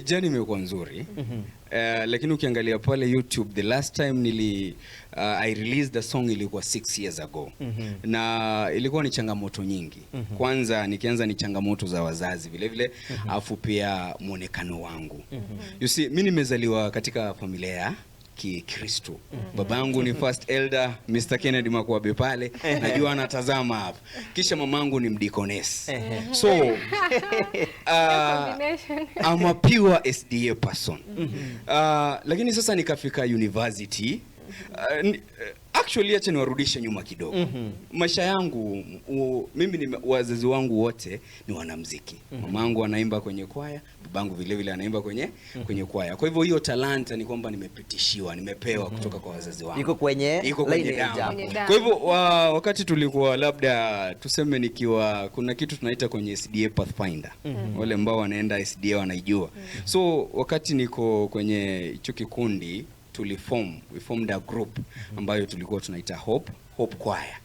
Journey imekuwa nzuri. Lakini ukiangalia pale YouTube, the last time I released the song ilikuwa 6 years ago. Na ilikuwa ni changamoto nyingi. Kwanza nikianza ni changamoto za wazazi vile vile, afu pia mwonekano wangu. You see, mi nimezaliwa katika familia ya Kikristo. Babangu ni first elder Mr. Kennedy Makwabe pale, najua anatazama hapa. Kisha mamangu ni mdeaconess. So Combination. I'm a pure SDA person. Lakini sasa nikafika university. Actually acha niwarudishe nyuma kidogo. Maisha yangu mimi ni wazazi wangu wote ni wanamuziki. Mamangu anaimba kwenye kwaya, babangu vile vile anaimba kwenye kwaya. Kwa hivyo hiyo talanta ni kwamba nimepitishiwa, nimepewa kutoka kwa wazazi wangu. Iko kwenye Iko kwenye lineage damu. hapo. Kwenye damu. Kwa hivyo wakati tulikuwa, labda tuseme nikiwa, kuna kitu tunaita kwenye SDA Pathfinder. Wale ambao wanaenda SDA wanaijua. So wakati niko kwenye hicho kikundi we formed a group ambayo tulikuwa tunaita Hope Choir.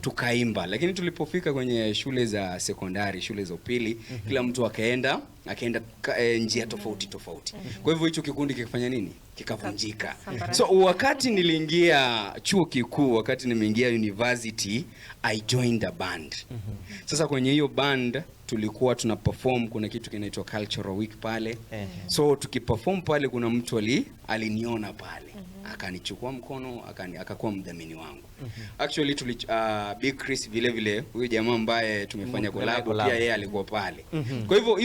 Tukaimba, lakini tulipofika kwenye shule za sekondari, shule za upili, kila mtu akaenda njia tofauti tofauti. Kwa hivyo hicho kikundi kikafanya nini? Kikavunjika. Sambaratika. So wakati niliingia chuo kikuu, wakati nimeingia university, I joined a band. Sasa kwenye hiyo band tulikuwa tuna perform, kuna kitu kinaitwa cultural week pale. So tukiperform pale, kuna mtu aliniona pale, akanichukua mkono, akakuwa mdhamini wangu. Actually Big Chris vile vile, huyu jamaa ambaye tumefanya collab, collab. pia yeye alikuwa pale. Kwa hivyo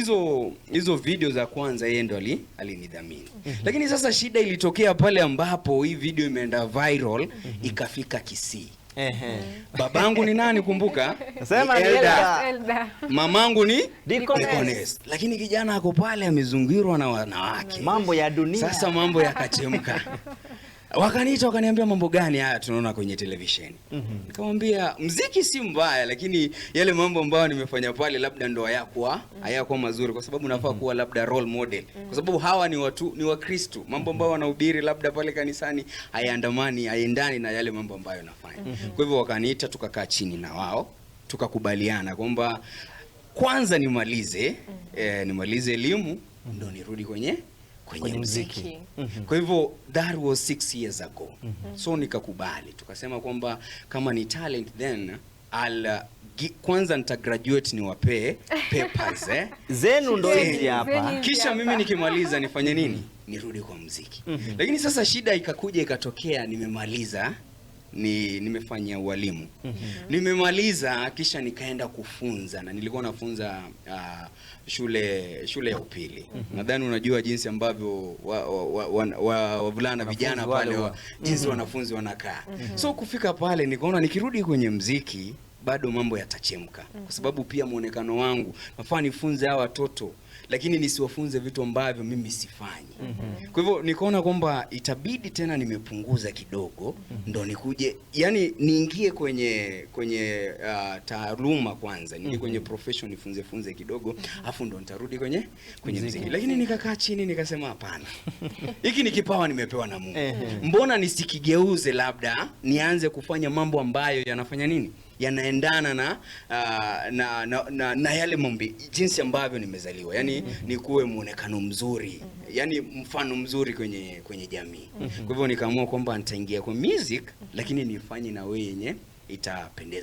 hizo video za kwanza yeye ndo alinidhamini. Lakini sasa shida ilitokea pale ambapo hii video imeenda viral, ikafika Kisii. Babangu ni nani, kumbuka? Sema Ni ni elder. elder. Elder. Mamangu ni Deaconess. deaconess. Lakini kijana ako pale amezingirwa na wanawake. Mambo ya dunia. Sasa mambo yakachemka. Wakaniita, wakaniambia, "Mambo gani haya tunaona kwenye televisheni?" Nikamwambia mziki si mbaya, lakini yale mambo ambayo nimefanya pale labda ndo hayakuwa mazuri, kwa sababu nafaa kuwa labda role model, kwa sababu hawa ni watu ni Wakristo, mambo ambayo wanahubiri labda pale kanisani hayaandamani, hayaendani na yale mambo ambayo nafanya. Kwa hivyo wakaniita, tukakaa chini na wao, tukakubaliana kwamba kwanza nimalize elimu ndo nirudi kwenye mziki. Kwa hivyo that was 6 years ago. So nikakubali, tukasema kwamba kama ni talent, then kwanza nita graduate, niwapee papers, eh. Zenu ndo Zenu. hizi hapa. Zenu. Kisha hapa. mimi nikimaliza nifanye nini? Nirudi kwa mziki. Lakini sasa shida ikakuja ikatokea, nimemaliza, nimefanya ualimu, nimemaliza, kisha nikaenda kufunza na nilikuwa nafunza shule ya upili. Nadhani unajua jinsi ambavyo wavulana vijana wale pale jinsi wanafunzi wanakaa. So kufika pale nikaona nikirudi kwenye mziki bado mambo yatachemka, kwa sababu pia mwonekano wangu, nafaa nifunze hawa watoto lakini nisiwafunze vitu ambavyo mimi sifanyi. Kwa hivyo nikaona kwamba itabidi tena nimepunguza kidogo ndo nikuje, yani niingie kwenye taaluma kwanza, niingie kwenye profession, nifunze funze kidogo, afu ndo nitarudi kwenye mziki. Lakini nikakaa chini nikasema hapana, hiki ni kipawa nimepewa na Mungu, mbona nisikigeuze, labda nianze kufanya mambo ambayo yanafanya nini, yanaendana na yale mambo jinsi ambavyo nimezaliwa, yani nikuwe muonekano mzuri, yani mfano mzuri kwenye jamii. Kwa hivyo nikaamua kwamba nitaingia kwa music, lakini nifanye na wewe yenye itapendeza.